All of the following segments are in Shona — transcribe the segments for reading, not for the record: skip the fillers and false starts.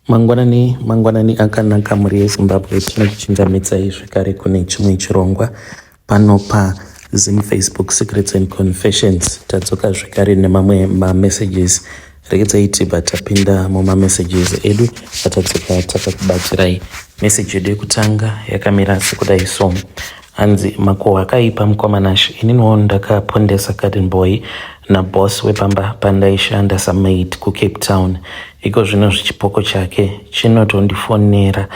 Mangwanani mangwanani akanaka mhuri yeZimbabwe tinokuchingamidzai zvekare kune chimwe chirongwa pano paZim Facebook Secrets and Confessions tadzoka zvekare nemamwe mamessages regedzai tibva tapinda mumamessages edu atadzoka takakubatirai message yedu yekutanga yakamira sekudai so Hanzi makuhwa akaipa mukoma Nash ininiwo ndakapondesa garden boy naboss wepamba pandaishanda samaid kuCape Town iko zvino zvichipoko chake chinotondifonera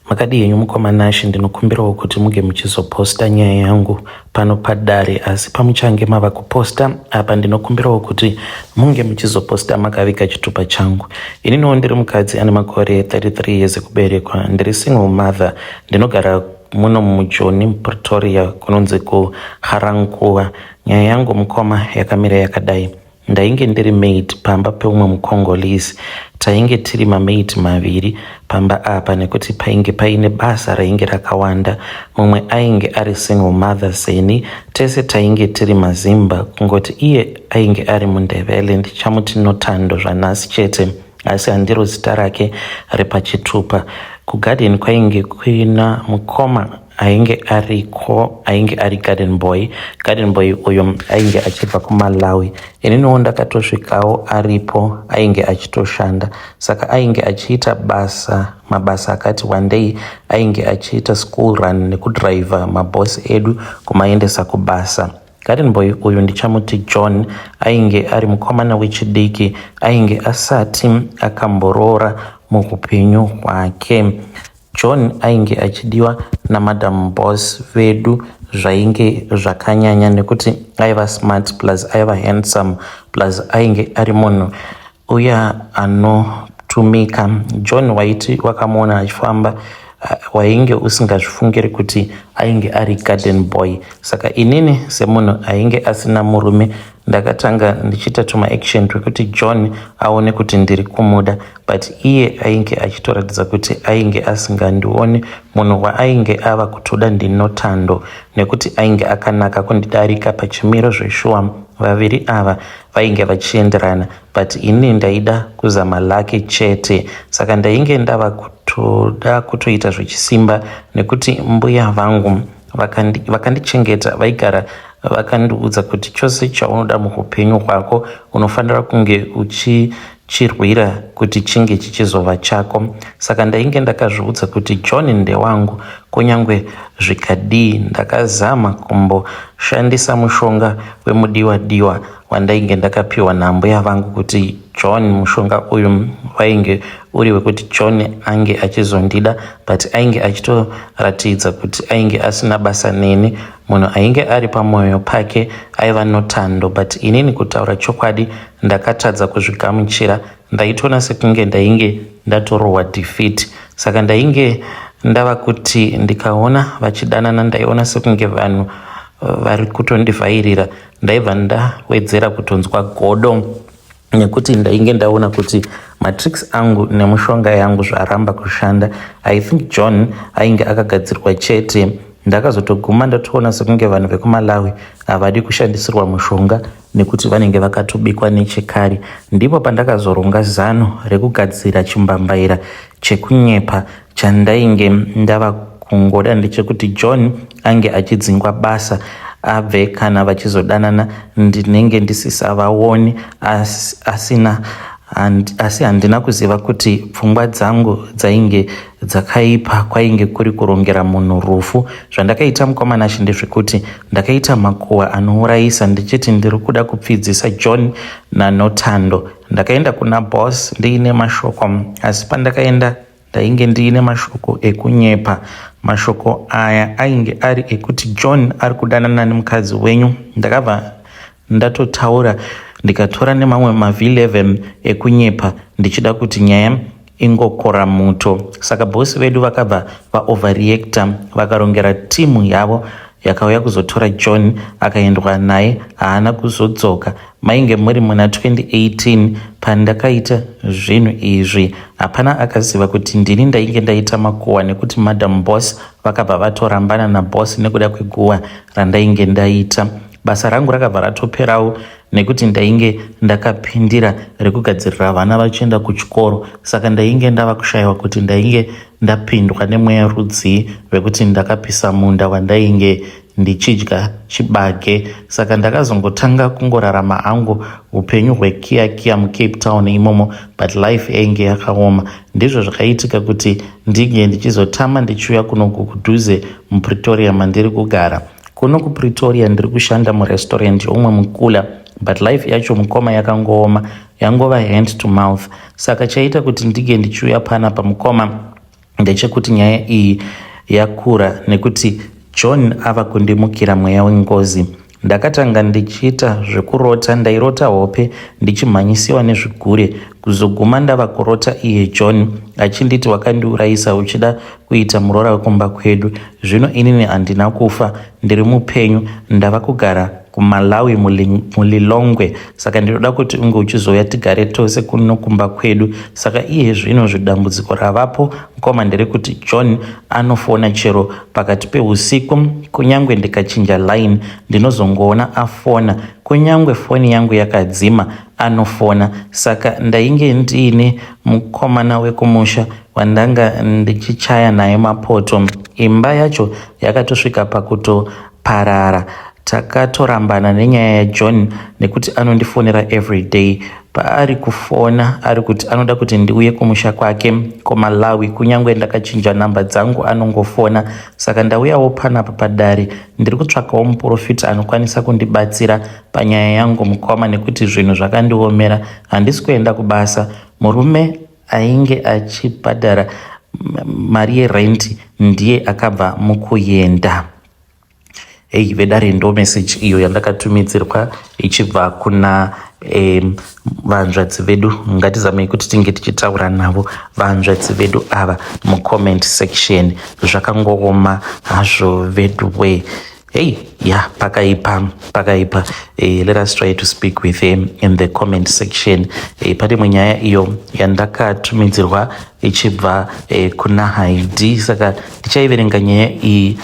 makadii henyu mukoma Nash ndinokumbirawo kuti muge muchizoposta nyaya yangu pano padare asi pamuchange mava kuposta apa ndinokumbirawo kuti munge muchizoposta makaviga chitupa changu ininiwo ndiri mukadzi ane makore 33 years ekuberekwa ndiri single mother ndinogara Muno muJoni muPretoria kunonzi kuGarankuwa. Nyaya yangu mukoma yakamira yakadai. Ndainge ndiri maid pamba peumwe muCongolese. Tainge tiri mamaid maviri pamba apa nekuti painge paine basa rainge rakawanda. Mumwe ainge ari single mother seni. Tese tainge tiri maZimba kungoti iye ainge ari muNdebele ndichamuti Nothando zvanhasi chete. asi handiro zita rake repachitupa. Kugarden kwainge kuina mukoma ainge ariko ainge ari garden boy. Garden boy uyo ainge achibva kuMalawi. Ininiwo ndakatosvikawo aripo ainge achitoshanda saka ainge achiita basa mabasa akati wandei ainge achiita school run nekudriver maboss edu kumaendesa kubasa. Garden boy uyu ndichamuti John ainge ari mukomana wechidiki ainge asati akamboroora muhupenyu hwake. John ainge achidiwa namadam boss vedu zvainge zvakanyanya nekuti aiva smart plus aiva handsome plus ainge ari munhu uya anotumika. John waiti wakamuona achifamba wainge usingazvifungiri kuti ainge ari garden boy saka inini semunhu ainge asina murume ndakatanga ndichiita tumaaction twekuti John aone kuti ndiri kumuda but iye ainge achitoratidza kuti ainge asingandioni munhu waainge ava kutoda ndiNothando nekuti ainge akanaka kundidarika pachimiro zveshuwa vaviri ava vainge vachienderana but ini ndaida kuzama lucky chete saka ndainge ndava kutoda kutoita zvechisimba nekuti mbuya vangu vakandichengeta vakandi vaigara vakandiudza kuti chose chaunoda muupenyu hwako unofanira kunge uchichirwira kuti chinge chichizova chako saka ndainge ndakazviudza kuti John ndewangu kunyange zvikadii ndakazama kumboshandisa mushonga wemudiwa diwa wandainge ndakapiwa naambuya vangu kuti John mushonga uyu wainge uri wekuti John ange achizondida but ainge achitoratidza kuti ainge asina basa neni munhu ainge ari pamwoyo pake aiva Nothando but inini kutaura chokwadi ndakatadza kuzvigamuchira ndaitoona sekunge ndainge ndatorohwa defeat saka ndainge ndava kuti ndikaona vachidanana ndaiona sekunge vanhu vari kutondivhairira ndaibva ndawedzera kutonzwa godo nekuti ndainge ndaona kuti matricks angu nemushonga yangu zvaramba kushanda i think john ainge akagadzirwa chete ndakazotoguma ndatoona sekunge vanhu vekumalawi havadi kushandisirwa mushonga nekuti vanenge vakatobikwa nechekare ndipo pandakazoronga zano rekugadzira chimbambaira chekunyepa chandainge ndava kungoda ndechekuti john ange achidzingwa basa abve kana vachizodanana ndinenge ndisisavaoni asina asi handina kuziva kuti pfungwa dzangu dzainge dzakaipa kwainge kuri kurongera munhu rufu zvandakaita mukomanashi ndezvekuti ndakaita makuhwa anourayisa ndichiti ndiri kuda kupfidzisa john nanothando ndakaenda kuna boss ndiine mashoko asi pandakaenda ndainge ndiine mashoko ekunyepa mashoko aya ainge ari ekuti john ari kudanana nemukadzi wenyu ndakabva ndatotaura ndikatora nemamwe mav11 ekunyepa ndichida kuti nyaya ingokora muto saka bhosi vedu vakabva vaoverreacta vakarongera timu yavo yakauya kuzotora john akaendwa naye haana kuzodzoka mainge muri muna 2018 pandakaita zvinhu izvi hapana akaziva kuti ndini ndainge ndaita makuhwa nekuti madam boss vakabva vatorambana naboss nekuda kweguhwa randainge ndaita. Basa rangu rakabva ratoperawo nekuti ndainge ndakapindira rekugadzirira vana vachienda kuchikoro saka ndainge ndava kushaiwa kuti ndainge ndapindwa nemweya rudzii wekuti ndakapisa munda wandainge ndichidya chibage saka ndakazongotanga kungorarama hangu upenyu hwekiya kiya muCape Town imomo, but life yainge yakaoma. Ndizvo zvakaitika kuti ndinge ndichizotama ndichiuya kunoku kudhuze muPretoria mandiri kugara. Kuno kuPretoria ndiri kushanda murestaurant yeumwe mukula, but life yacho mukoma yakangooma, yangova hand to mouth. Saka chaita kuti ndinge ndichiuya panapa mukoma ndechekuti nyaya iyi yakura nekuti John ava kundimukira mweya wengozi. Ndakatanga ndichiita zvekurota, ndairota hope ndichimhanyisiwa nezvigure, kuzoguma ndava kurota iye John achinditi wakandiurayisa uchida kuita muroora wekumba kwedu. Zvino inini handina kufa, ndiri mupenyu, ndava kugara kuMalawi muLilongwe, saka ndinoda kuti unge uchizouya tigare tose kuno kumba kwedu. Saka iye zvino zvidambudziko ravapo mukoma nderekuti John anofona chero pakati peusiku, kunyangwe ndikachinja line ndinozongoona afona, kunyangwe foni yangu yakadzima anofona. Saka ndainge ndiine mukomana wekumusha wandanga ndichichaya naye mapoto. Imba yacho yakatosvika pakutoparara. Takatorambana nenyaya yaJohn nekuti anondifonera everyday. Paari kufona ari kuti anoda kuti ndiuye kumusha kwake kuMalawi, kunyangwe ndakachinja namba dzangu anongofona. Saka ndauyawo panapa padare, ndiri kutsvakawo muprofita anokwanisa kundibatsira panyaya yangu mukoma, nekuti zvinhu zvakandiomera. Handisi kuenda kubasa. Murume ainge achibhadhara mari yerent ndiye akabva mukuenda. Hei vedare, ndo message iyo yandakatumidzirwa ichibva kuna vanzvadzi vedu. Ngatizamei kuti tinge tichitaura navo vanzvadzi vedu ava mucomment section. Zvakangooma hazvo veduwe. Hey, yeah, pakaipa, pakaipa. Let us try to speak with him in the comment section. Pane imwe nyaya iyo yandakatumidzirwa ichibva kuna Haidi, saka ndichaiverenga nyaya iyi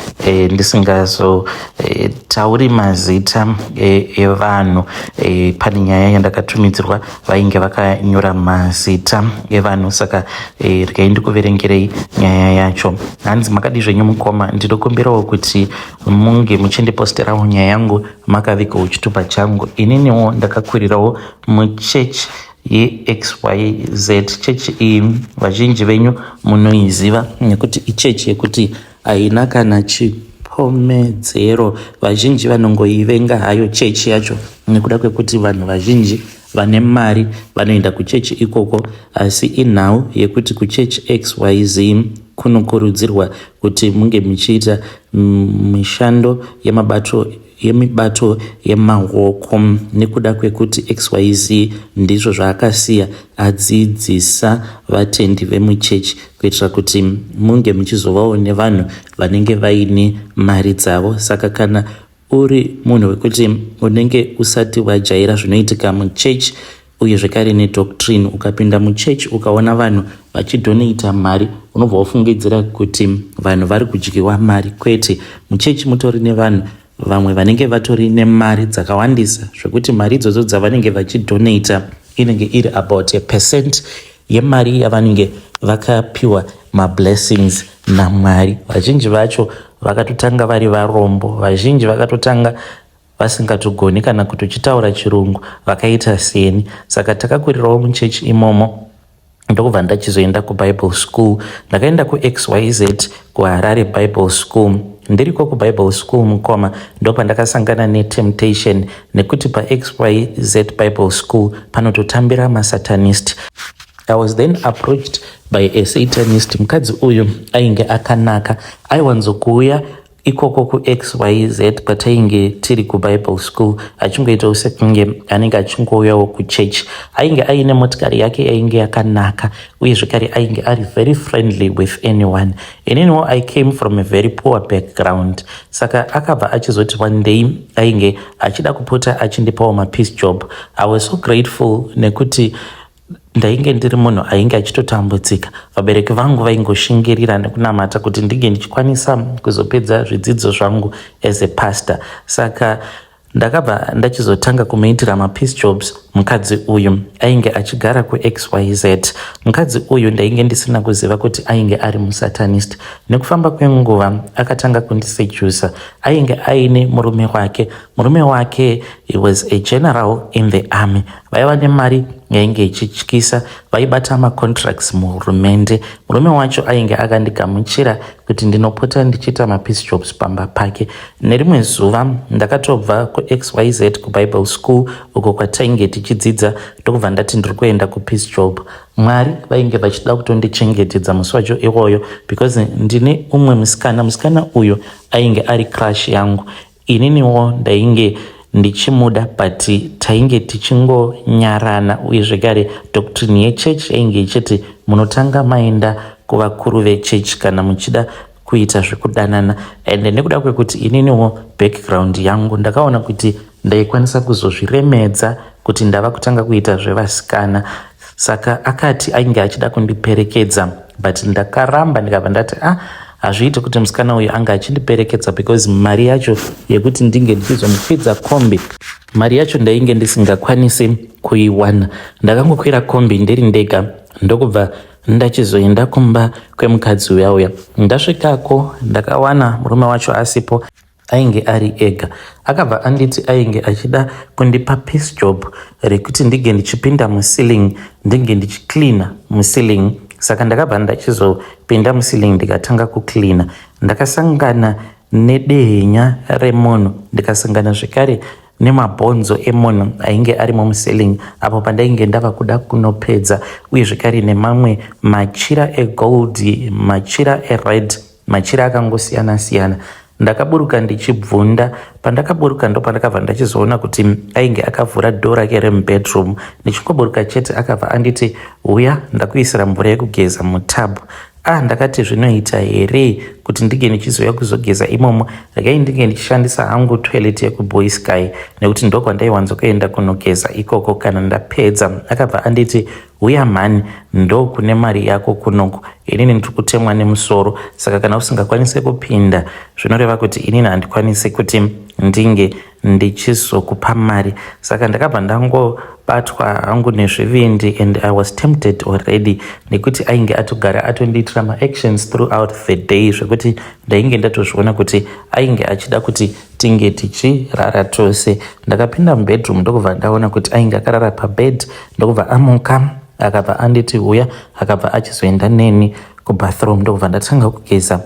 ndisingazotauri mazita evanhu. Pane nyaya yandakatumidzirwa, vainge vakanyora mazita evanhu, saka regai ndikuverengerei nyaya yacho. Hanzi, makadi zvenyu mukoma? Ndinokumbirawo kuti munge muchindiposterawo nyaya yangu makavigawo chitupa changu. Ininiwo ndakakurirawo muchechi yeXYZ. Chechi iyi vazhinji venyu munoiziva nekuti ichechi yekuti haina kana chipomedzero. Vazhinji vanongoivenga hayo chechi yacho nekuda kwekuti vanhu vazhinji vane mari vanoenda kuchechi ikoko, asi inhau yekuti kuchechi XYZ kunokurudzirwa kuti munge muchiita mishando yemabato yemibato yemaoko, nekuda kwekuti XYZ ndizvo zvaakasiya adzidzisa vatendi vemuchechi, kuitira kuti munge muchizovawo nevanhu vanenge vaine mari dzavo. Saka kana uri munhu wekuti unenge usati wajaira zvinoitika muchechi uye zvekare nedoctrine, ukapinda muchechi ukaona vanhu vachidonata mari, unobva wafungidzira kuti vanhu vari kudyiwa mari. Kwete, muchechi mutori nevanhu vamwe vanenge vatori nemari dzakawandisa, zvekuti mari idzodzo dzavanenge vachidonata inenge iri about a percent yemari yavanenge vakapiwa mablessings naMwari. Vazhinji vacho vakatotanga vari varombo, vazhinji vakatotanga vasingatogoni kana kuti uchitaura chirungu, vakaita seni. Saka takakurirawo muchechi imomo, ndokubva ndachizoenda kuBible school. Ndakaenda kuXYZ kuHarare Bible School. Ndiriko kuBible school mukoma, ndopandakasangana netemptation, nekuti paXYZ Bible School panototambira masatanist. I was then approached by a satanist. Mukadzi uyu ainge akanaka, aiwanzokuuya ikoko kuXYZ kwatainge tiri kuBible school, achingoitawo sekunge anenge achingouyawo kuchechi. Ainge aine motikari yake yainge yakanaka, uye zvekare ainge ari very friendly with anyone. Ininiwo I came from a very poor background, saka akabva achizoti one day ainge achida kupota achindipawo mapiece job. I was so grateful nekuti ndainge ndiri munhu ainge achitotambudzika. Vabereki vangu vaingoshingirira nekunamata kuti ndinge ndichikwanisa kuzopedza zvidzidzo zvangu as a pastor. Saka Ndakabva ndachizotanga kumuitira mapeace jobs mukadzi uyu ainge achigara kuXYZ. Mukadzi uyu ndainge ndisina kuziva kuti ainge ari musatanist. Nekufamba kwenguva akatanga kundisedusa. Ainge aine murume wake. Murume wake he was a general in the army. Vaiva nemari yainge ichityisa, vaibata macontracts muhurumende. Murume wacho ainge akandigamuchira kuti ndinopota ndichiita mapeace jobs pamba pake. Nerimwe zuva ndakatobva kuXYZ kuBible school uko kwatainge tichidzidza, ndokubva ndati ndiri kuenda kupeace job. Mwari vainge vachida kutondichengetedza musi wacho iwoyo because ndine umwe musikana. Musikana uyu ainge ari crush yangu. Ininiwo ndainge ndichimuda, but tainge tichingonyarana, uye zvekare doctrine yechechi yainge ichiti munotanga maenda kuvakuru vechechi kana muchida kuita zvekudanana. And nekuda kwekuti ininiwo background yangu ndakaona kuti ndaikwanisa kuzozviremedza kuti ndava kutanga kuita zvevasikana, saka akati ainge achida kundiperekedza, but ndakaramba. Ndikabva ndati, "Ah, hazviiti kuti musikana uyu anga achindiperekedza," because mari yacho yekuti ndinge ndichizomukwidza kombi, mari yacho ndainge ndisingakwanisi kuiwana. Ndakangokwira kombi ndiri ndega, ndokubva ndachizoenda kumba kwemukadzi uya uya. Ndasvikako ndakawana murume wacho asipo, ainge ari ega. Akabva anditi ainge achida kundipa peace job rekuti ndinge ndichipinda muceiling, ndinge ndichicleana muceiling. Saka ndakabva ndachizopinda muceiling, ndikatanga kucleana. Ndakasangana nedehenya remunhu, ndikasangana zvekare nemabhonzo emunhu ainge arimo muceiling apo pandainge ndava kuda kunopedza, uye zvekare nemamwe machira egold, machira ered, machira akangosiyana-siyana. Ndakaburuka ndichibvunda. Pandakaburuka ndopandakabva ndachizoona kuti ainge akavhura door rake remubedroom. Ndichingoburuka chete akabva anditi, "Uya, ndakuisira mvura yekugeza mutub." Ah, ndakati, "Zvinoita here kuti ndinge ndichizouya kuzogeza imomo? Regai ndinge ndichishandisa hangu toilet yekuBoysky, nekuti ndokwandaiwanzokuenda kunogeza ikoko kana ndapedza." Akabva anditi, "Uya mhani, ndo kune mari yako kunoku. Inini ndiri kutemwa nemusoro, saka kana usingakwanisi kupinda zvinoreva kuti inini handikwanisi kuti ndinge ndichizokupa mari." Saka ndakabva ndangobatwa hangu nezvivindi and I was tempted already, nekuti ainge atogara atondiitira maactions throughout the day, zvekuti ndainge ndatozviona kuti ainge achida kuti tinge tichirara tose. Ndakapinda mubedroom, ndokubva ndaona kuti ainge akarara pabed, ndokubva amuka, akabva anditi, "Uya." Akabva achizoenda neni kubathroom, ndokubva ndatanga kugeza.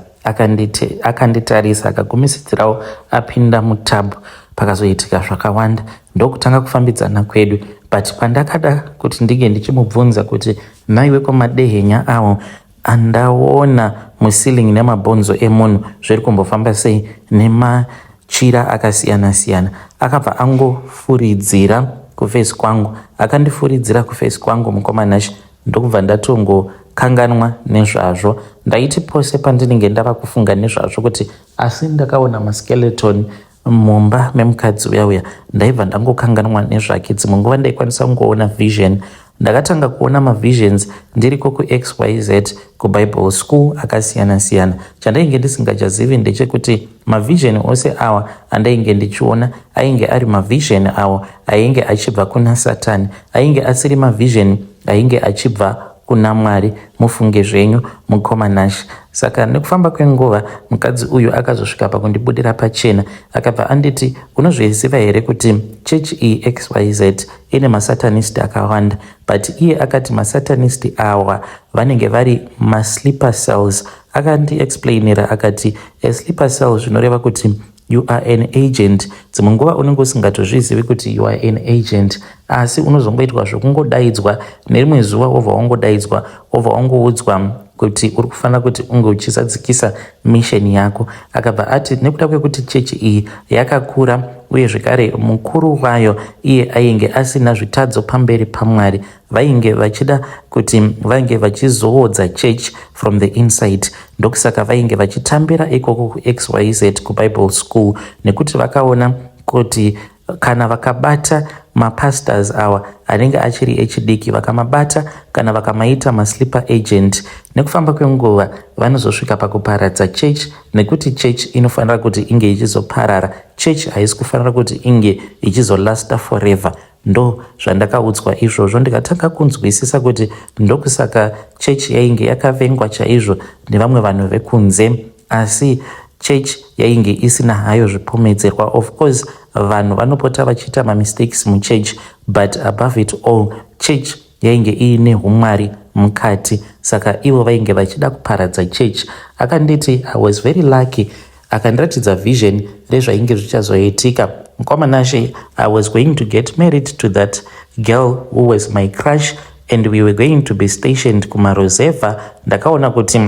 Akanditarisa, akagumisirawo apinda mutub. Pakazoitika zvakawanda, ndokutanga kufambidzana kwedu. But pandakada kuti ndinge ndichimubvunza kuti, "Naiwe, kwamadehenya awo andaona muceiling nemabhonzo emunhu zviri kumbofamba sei, nemachira akasiyana-siyana?" akabva angofuridzira kuface kwangu. Akandifuridzira kuface kwangu, mukomanashi, ndokubva ndatongokanganwa nezvazvo. Ndaiti pose pandinenge ndava kufunga nezvazvo kuti asi ndakaona maskeleton mumba memukadzi uya uya, ndaibva ndangokanganwa nezvake. Dzimwe nguva ndaikwanisa kungoona vision. Ndakatanga kuona mavisions ndiriko kuXYZ kuBible school akasiyana-siyana. Chandainge ndisingachazivi ndechekuti mavision ose awa andainge ndichiona ainge ari mavision awo ainge achibva kuna Satani, ainge asiri mavision ainge achibva kuna Mwari. Mufunge zvenyu, mukoma Nash. Saka nekufamba kwenguva mukadzi uyu akazosvika pakundibudira pachena. Akabva anditi, "Unozviziva here kuti chechi iyi XYZ ine masatanist akawanda?" But iye akati masatanist awa vanenge vari masleeper cells. Akandiexplainira akati a sleeper cell zvinoreva kuti you are an agent. Dzimwe nguva unenge usingatozvizivi kuti you are an agent, asi unozongoitwa zvokungodaidzwa nerimwe zuva, wobva wangodaidzwa, wobva wangoudzwa kuti uri kufanira kuti unge uchizadzikisa mission yako. Akabva ati nekuda kwekuti chechi iyi yakakura, uye zvekare mukuru wayo iye ainge asina zvitadzo pamberi paMwari, vainge vachida kuti vainge vachizoodza church from the inside. Ndokusaka vainge vachitambira ikoko kuXYZ kuBible school, nekuti vakaona kuti kana vakabata Mapastors awa anenge achiri echidiki vakamabata kana vakamaita masleeper agent, nekufamba kwenguva vanozosvika pakuparadza church, nekuti church inofanira kuti inge ichizoparara. Church haisi kufanira kuti inge ichizolasta forever. Ndo zvandakaudzwa izvozvo, ndikatanga kunzwisisa kuti ndokusaka chechi yainge yakavengwa chaizvo nevamwe vanhu vekunze, asi chechi yainge isina hayo zvipomedzerwa. Of course vanhu vanopota vachiita mamistakes muchurch, but above it all church yainge iine umwari mukati. Saka ivo vainge vachida kuparadza church. Akanditi I was very lucky, akandiratidza vision rezvainge zvichazoitika. Mukwamanashe, I was going to get married to that girl who was my crush and we were going to be stationed kumarozevha. Ndakaona kuti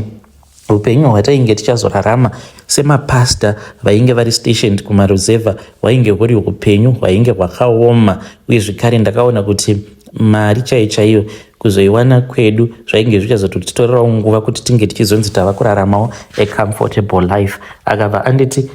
upenyu hwatainge tichazorarama semapasta vainge vari stationed kumarozevha hwainge huri upenyu hwainge hwakaoma. Uye zvekare ndakaona kuti mari chaiyo chaiyo kuzoiwana kwedu zvainge zvichazototitorerawo nguva kuti tinge tichizonzi tava kuraramawo a comfortable life. Akabva anditi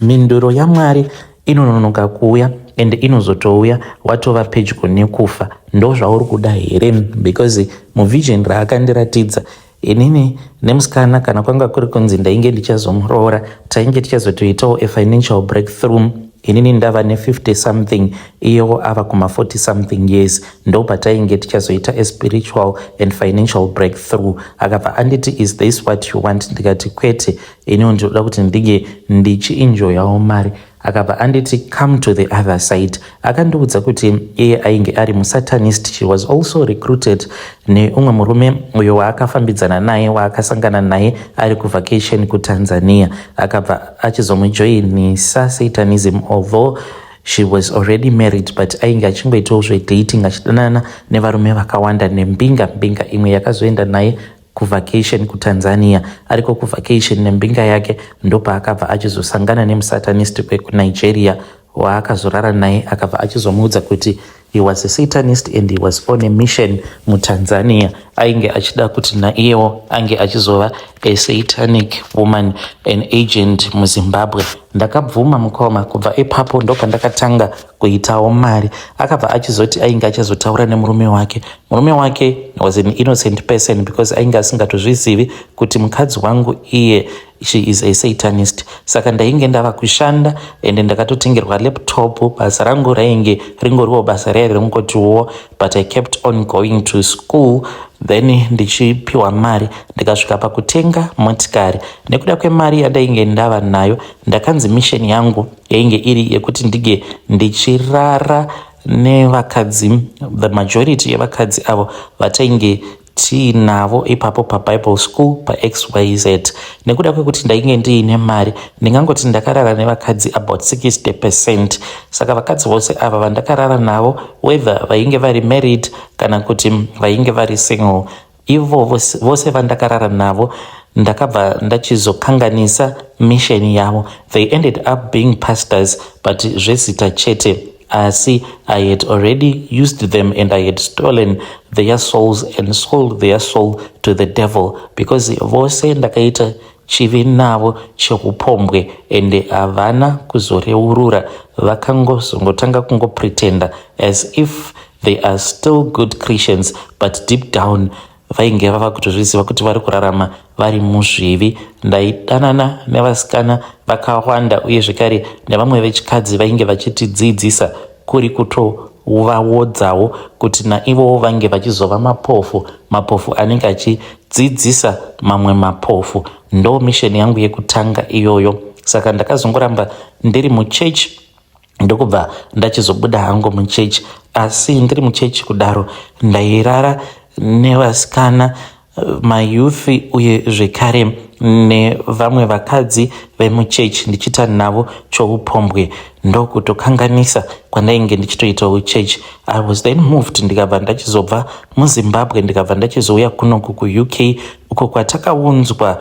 mhinduro yaMwari inononoka kuuya, ende inozotouya watova pedyo nekufa. Ndo zvauri kuda here? Because muvision raakandiratidza inini nemusikana, kana kwanga kuri kunzi ndainge ndichazomuroora, tainge tichazotoitawo a financial breakthrough inini ndava ne50 something, iyewo ava kuma40 something years. Ndo patainge tichazoita a spiritual and financial breakthrough. Akabva anditi, "Is this what you want?" Ndikati, "Kwete, iniwo ndinoda kuti ndinge ndichienjoyawo mari." Akabva anditi, "Come to the other side." Akandiudza kuti iye ainge ari musatanist. She was also recruited neumwe murume uyo waakafambidzana naye, waakasangana naye ari kuvacation kuTanzania. Akabva achizomujoinisa satanism, although she was already married, but ainge achingoitawo zvedating, achidanana nevarume vakawanda nembinga. Mbinga imwe yakazoenda naye kuvacation kuTanzania. Ariko kuvacation nembinga yake, ndopaakabva achizosangana nemusatanist wekuNigeria waakazorara naye. Akabva achizomuudza kuti he was a satanist and he was on a mission muTanzania. Ainge achida kuti naiyewo ange achizova a satanic woman, an agent muZimbabwe. Ndakabvuma, mukoma. Kubva ipapo ndopandakatanga kuitawo mari. Akabva achizoti ainge achizotaura nemurume wake. Murume wake was an innocent person because ainge asingatozvizivi kuti mukadzi wangu iye, she is a satanist. Saka ndainge ndava kushanda ende ndakatotengerwa laptop. Basa rangu rainge ringoriwo basa raiye ringotiwo, but I kept on going to school, then ndichipiwa mari. Ndikasvika pakutenga motikari nekuda kwemari yandainge ndava nayo. Ndakanzi mission yangu yainge iri yekuti ndinge ndichirara nevakadzi, the majority yevakadzi avo vatainge tiinavo ipapo paBible school paXYZ. Nekuda kwekuti ndainge ndiine mari, ndingangoti ndakarara nevakadzi about 60%. Saka vakadzi vose ava vandakarara navo, whether vainge vari married kana kuti vainge vari single, ivo vose vandakarara navo, ndakabva ndachizokanganisa mission yavo. They ended up being pastors, but zvezita chete, asi I had already used them and I had stolen their souls and sold their soul to the devil, because vose ndakaita chivi navo cheupombwe ende havana kuzoreurura. Vakangozongotanga kungopretenda as if they are still good Christians, but deep down vainge vava kutozviziva kuti vari kurarama vari muzvivi. Ndaidanana nevasikana vakawanda, uye zvekare nevamwe vechikadzi vainge vachitidzidzisa, kuri kutovaodzawo kuti naivowo vange vachizova mapofu, mapofu anenge achidzidzisa mamwe mapofu. Ndo mission yangu yekutanga iyoyo. Saka ndakazongoramba ndiri muchechi, ndokubva ndachizobuda hangu muchechi. Asi ndiri muchechi kudaro, ndairara nevasikana, mayouth, uye zvekare nevamwe vakadzi vemuchechi, ndichiita navo choupombwe. Ndokutokanganisa kwandainge ndichitoitawo chechi. I was then moved, ndikabva ndachizobva muZimbabwe, ndikabva ndachizouya kunoku kuUK, uko kwatakaunzwa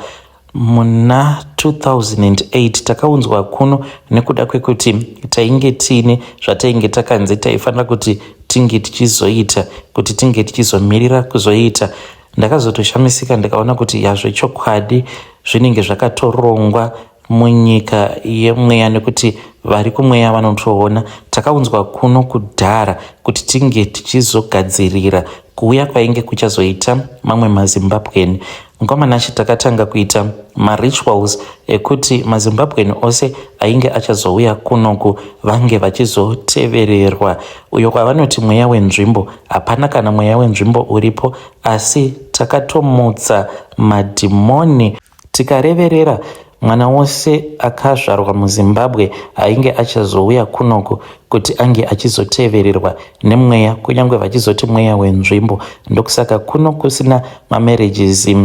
muna 2008. Takaunzwa kuno nekuda kwekuti tainge tiine zvatainge takanzi taifanira kuti tinge tichizoita, kuti tinge tichizomirira kuzoita. Ndakazotoshamisika ndikaona kuti yazvechokwadi zvinenge zvakatorongwa. munyika yemweya nekuti vari kumweya vanotoona. Takaunzwa kuno kudhara kuti tinge tichizogadzirira kuuya kwainge kuchazoita mamwe maZimbabwean. Mukoma Nashe, takatanga kuita marituals ekuti maZimbabwean ose ainge achazouya kunoku vange vachizotevererwa. Uyo kwavanoti mweya wenzvimbo, hapana kana mweya wenzvimbo uripo, asi takatomutsa madhimoni tikareverera mwana wose akazvarwa muZimbabwe ainge achazouya kunoku kuti ange achizotevererwa nemweya, kunyange vachizoti mweya wenzvimbo. Ndokusaka kuno kusina mamarriages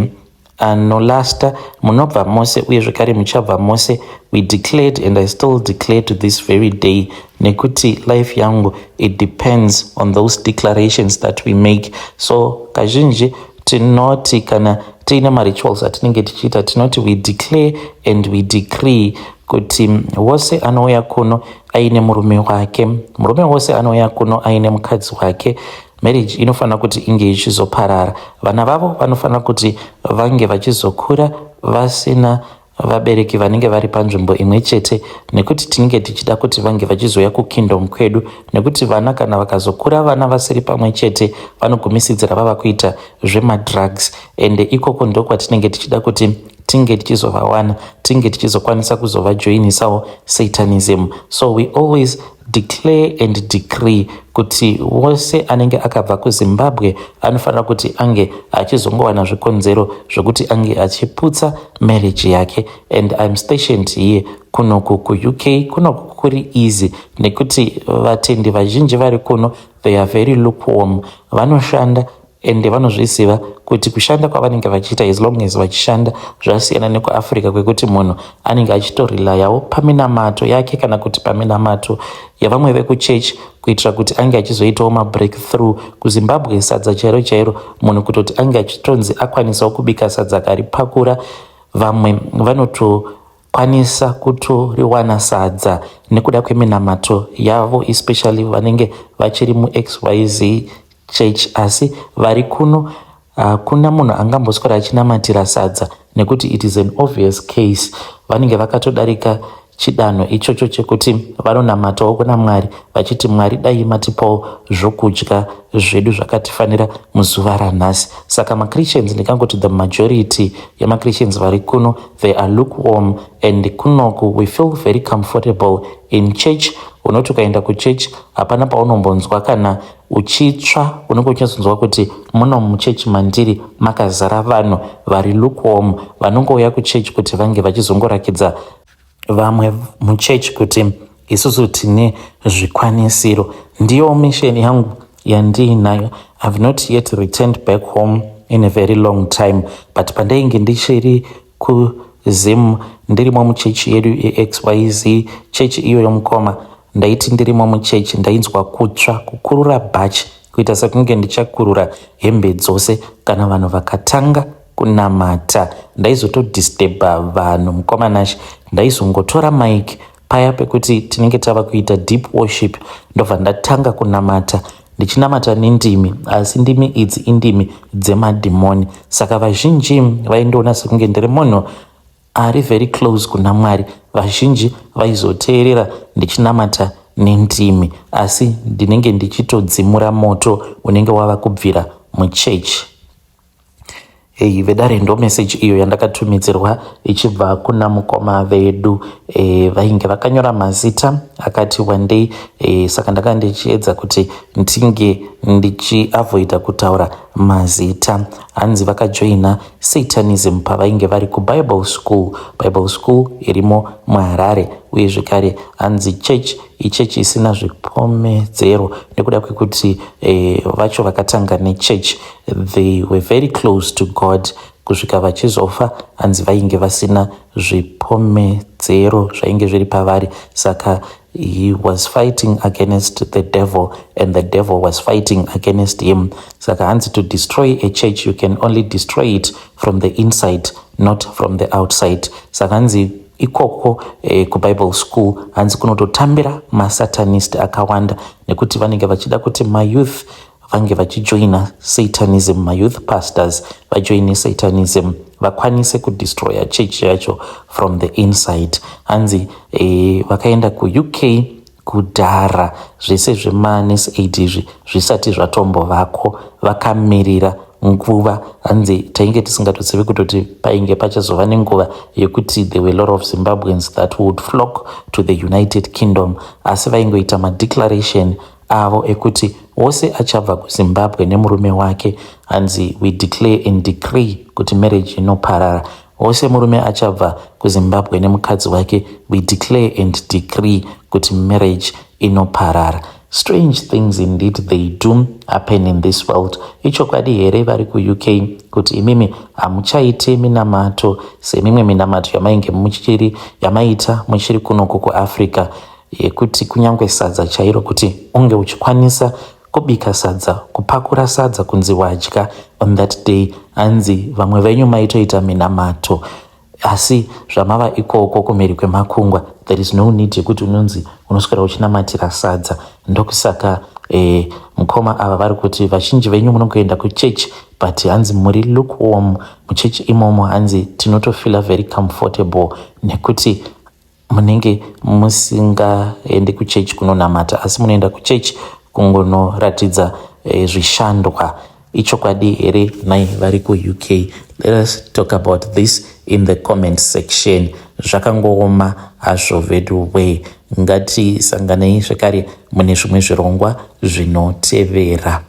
anolasta. Munobva mose uye zvekare muchabva mose. We declared and I still declare to this very day, nekuti life yangu, it depends on those declarations that we make. So kazhinji tinoti kana tiine marituals atinenge tichiita, tinoti we declare and we decree kuti wose anouya kuno aine murume wake, murume wose anouya kuno aine mukadzi wake, marriage inofanira kuti inge ichizoparara. Vana vavo vanofanira kuti vange vachizokura vasina vabereki vanenge vari panzvimbo imwe chete, nekuti tinenge tichida kuti vange vachizouya kukingdom kwedu, nekuti vana kana vakazokura vana vasiri pamwe chete, vanogumisidzira vava kuita zvemadrugs, ende ikoko ndokwatinenge tichida kuti tinge tichizovawana, tinge tichizokwanisa kuzovajoinisawo Satanism. So we always declare and decree kuti wose anenge akabva kuZimbabwe anofanira kuti ange achizongowana zvikonzero zvokuti ange achiputsa marriage yake. And I'm stationed here kunoku kuUK. Kunoku kuri easy nekuti vatendi vazhinji vari kuno, they are very lukewarm. Vanoshanda ende vanozviziva kuti kushanda kwavanenge vachiita, as long as vachishanda, zvasiyana nekuAfrica kwekuti munhu anenge achitorelayawo paminamato yake kana kuti paminamato yavamwe vekuchechi kuitira kuti ange achizoitawo mabreakthrough. KuZimbabwe sadza chairo chairo, munhu kutoti ange achitonzi akwanisawo kubika sadza akaripakura, vamwe vanotokwanisa kutoriwana sadza nekuda kweminamato yavo, especially vanenge vachiri muXYZ church. Asi vari kuno, hakuna munhu angamboswera achinamatira sadza, nekuti it is an obvious case, vanenge vakatodarika chidanho ichocho chekuti vanonamatawo kuna Mwari vachiti, "Mwari, dai matipawo zvokudya zvedu zvakatifanira muzuva ranhasi." Saka maChristians, ndingangoti the majority yemaChristians vari kuno, they are lukewarm, and kunoku we feel very comfortable in church. Unoti ukaenda kuchurch, hapana paunombonzwa kana uchitsva. Unenge uchinyatsonzwa kuti muno muchechi mandiri makazara vanhu vari lukewarm, vanongouya kuchechi kuti vange vachizongorakidza vamwe muchechi kuti isusu tine zvikwanisiro. Ndiyo mission yangu yandiinayo. I've not yet returned back home in a very long time, but pandainge ndichiri kuZim, ndirimo muchechi yedu yeXYZ chechi iyoyo, mukoma, ndaiti ndirimo muchechi ndainzwa kutsva, kukurura bhachi, kuita sekunge ndichakurura hembe dzose kana vanhu vakatanga kunamata. Ndaizotodisturba vanhu, mukoma Nashe. Ndaizongotora mic paya pekuti tinenge tava kuita deep worship, ndobva ndatanga kunamata, ndichinamata nendimi, asi ndimi idzi indimi dzemadhimoni. Saka vazhinji vaindiona sekunge ndiri munhu ari very close kuna Mwari. Vazhinji vaizoteerera ndichinamata nendimi, asi ndinenge ndichitodzimura moto unenge wava kubvira muchechi. Ei vedare, ndo meseji iyo yandakatumidzirwa ichibva kuna mukoma vedu. Vainge vakanyora mazita akati wandei, saka ndanga ndichiedza kuti ndinge ndichiavoida kutaura mazita. Hanzi vakajoina Satanism pavainge vari kuBible school, Bible school irimo muHarare. Uye zvekare hanzi church ichechi isina zvipomedzero, nekuda kwekuti vacho vakatanga nechurch, they were very close to God kusvika vachizofa. Hanzi vainge vasina zvipomedzero zvainge zviri pavari. Saka he was fighting against the devil and the devil was fighting against him. Saka hanzi to destroy a church, you can only destroy it from the inside, not from the outside. Saka hanzi ikoko kuBible school, hanzi kunototambira masatanist akawanda, nekuti vanenge vachida kuti mayouth Vange vachijoina Satanism, mayouth pastors vajoine Satanism, vakwanise kudestroya church yacho from the inside. Hanzi vakaenda kuUK kudhara, zvese zvemaNurse Aid izvi zvisati zvatombovako, vakamirira nguva. Hanzi tainge tisingatozivi kutoti painge pachazova nenguva yekuti there were a lot of Zimbabweans that would flock to the United Kingdom, asi vaingoita madeclaration avo ekuti wose achabva kuZimbabwe nemurume wake, hanzi we declare and decree kuti marriage inoparara. Wose murume achabva kuZimbabwe nemukadzi wake, we declare and decree kuti marriage inoparara. Strange things indeed, they do happen in this world. Ichokwadi here, vari kuUK, kuti imimi hamuchaite minamato semimwe minamato yamainge muchiri yamaita muchiri kunoku kuAfrica, yekuti kunyange sadza chairo, kuti unge uchikwanisa kubika sadza, kupakura sadza, kunzi wadya on that day, hanzi vamwe venyu maitoita minamato? Asi zvamava ikoko kumhiri kwemakungwa, there is no need yekuti unonzi unoswera uchinamatira sadza. Ndokusaka mukoma ava vari kuti vazhinji venyu munongoenda kuchechi, but hanzi muri lukewarm muchechi imomo. Hanzi tinotofeela very comfortable nekuti munenge musingaendi kuchechi kunonamata, asi munoenda kuchechi kungonoratidza zvishandwa. Ichokwadi here nai vari kuUK? Let us talk about this in the comment section. Zvakangooma hazvo vedu way. Ngatisanganei zvekare mune zvimwe zvirongwa zvinotevera.